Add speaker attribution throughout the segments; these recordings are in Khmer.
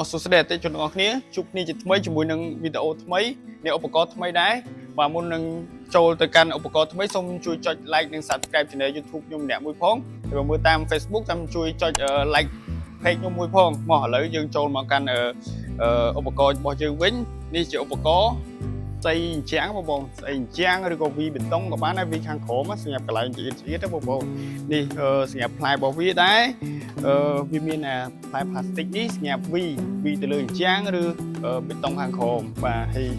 Speaker 1: មកសួស្តីអតិថិជនទាំងអស់គ្នាជួបគ្នាជាថ្មីជាមួយនឹងវីដេអូថ្មីនៃឧបករណ៍ថ្មីដែរបាទមុននឹងចូលទៅកាន់ឧបករណ៍ថ្មីសូមជួយចុច like និង Subscribe Channel YouTube ខ្ញុំម្នាក់មួយផងហើយបើមើលតាម Facebook តាមជួយចុច like page ខ្ញុំមួយផងមកឥឡូវយើងចូលមកកាន់ឧបករណ៍របស់យើងវិញនេះជាឧបករណ៍ស្អីអញ្ចាំងបងប្អូនស្អីអញ្ចាំងឬក៏វីបេតុងក៏បានដែរវីខាងក្រោមសម្រាប់កន្លែងចៀតចៀតណាបងប្អូននេះសម្រាប់ផ្លែរបស់វាដែរវាមានអាផ្លែផ្លាស្ទិកនេះសម្រាប់វីវីទៅលើអញ្ចាំងឬបេតុងខាងក្រោមបាទហើយ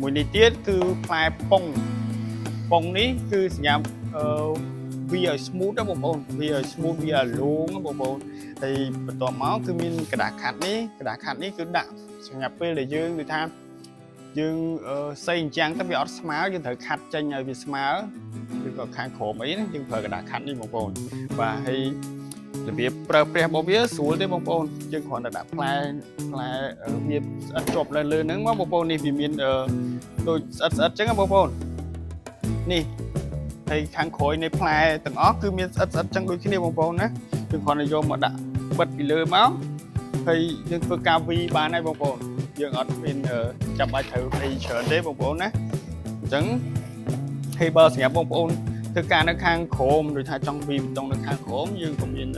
Speaker 1: មួយនេះទៀតគឺផ្លែប៉ុងប៉ុងនេះគឺសម្រាប់វាឲ្យ smooth ណាបងប្អូនវាឲ្យ smooth វាឲ្យលងណាបងប្អូនហើយបន្ទាប់មកគឺមានក្រដាសខាត់នេះក្រដាសខាត់នេះគឺដាក់សម្រាប់ពេលដែលយើងដូចថាយើងសេអញ្ចាំងទៅវាអត់ស្មើយើងត្រូវខាត់ចេញឲ្យវាស្មើឬក៏ខាងក្រោមអីណាយើងប្រើក្រដាសខាត់នេះបងប្អូនបាទហើយរបៀបប្រើប្រាស់របស់វាស្រួលទេបងប្អូនយើងគ្រាន់តែដាក់ផ្លែផ្លែវាស្អិតជាប់នៅលើហ្នឹងមកបងប្អូននេះវាមានដូចស្អិតស្អិតចឹងណាបងប្អូននេះហើយខាងក្រោយនៃផ្លែទាំងអស់គឺមានស្អិតស្អិតចឹងដូចគ្នាបងប្អូនណាយើងគ្រាន់តែយកមកដាក់បិទពីលើមកហើយយើងធ្វើការវីបានហើយបងប្អូនយើងអត់មានចាំបាច់ត្រូវអីច្រើនទេបងប្អូនណាអញ្ចឹងហើយបើសម្រាប់បងប្អូនធ្វើការនៅខាងក្រោមដូចថាចង់វីបេតុងនៅខាងក្រោមយើងក៏មាន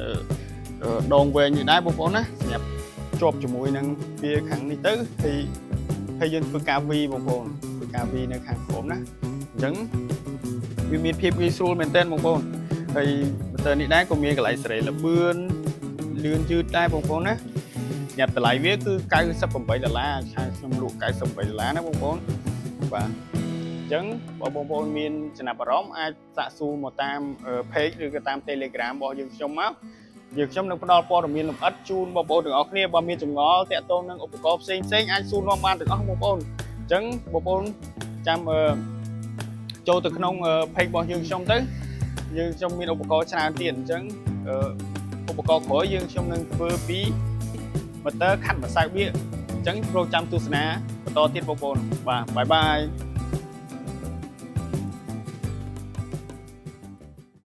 Speaker 1: ដងវែងនេះដែរបងប្អូនណាសម្រាប់ជាប់ជាមួយនឹងវាខាងនេះទៅហើយហើយយើងធ្វើការវីបងប្អូនធ្វើការវីនៅខាងក្រោមណាអញ្ចឹងវាមានភាពងាយស្រួលមែនទែនបងប្អូនហើយម៉ូទ័រនេះដែរក៏មានកន្លែងសេរីលបឿនលឿនយឺតដែរបងប្អូនណាសម្រាប់តម្លៃវាគឺ98ដុល្លារឆាខ្ញុំលក់98ដុល្លារណាបងប្អូនបាទអញ្ចឹងបើបងប្អូនមានចំណាប់អារម្មណ៍អាចសាកសួរមកតាម page ឬក៏តាម Telegram របស់យើងខ្ញុំមកយើងខ្ញុំនឹងផ្ដល់ព័ត៌មានលម្អិតជូនបងប្អូនទាំងអស់គ្នាបើមានចម្ងល់ទាក់ទងនឹងឧបករណ៍ផ្សេងផ្សេងអាចសួរនាំបានទាំងអស់បងប្អូនអញ្ចឹងបងប្អូនចាំចូលទៅក្នុង page របស់យើងខ្ញុំទៅយើងខ្ញុំមានឧបករណ៍ច្រើនទៀតអញ្ចឹងឧបករណ៍ក្រោយយើងខ្ញុំនឹងធ្វើពី motor ខាត់ម្សៅបៀកអញ្ចឹងប្រចាំទស្សនាបន្តទៀតបងប្អូនបាទ bye bye.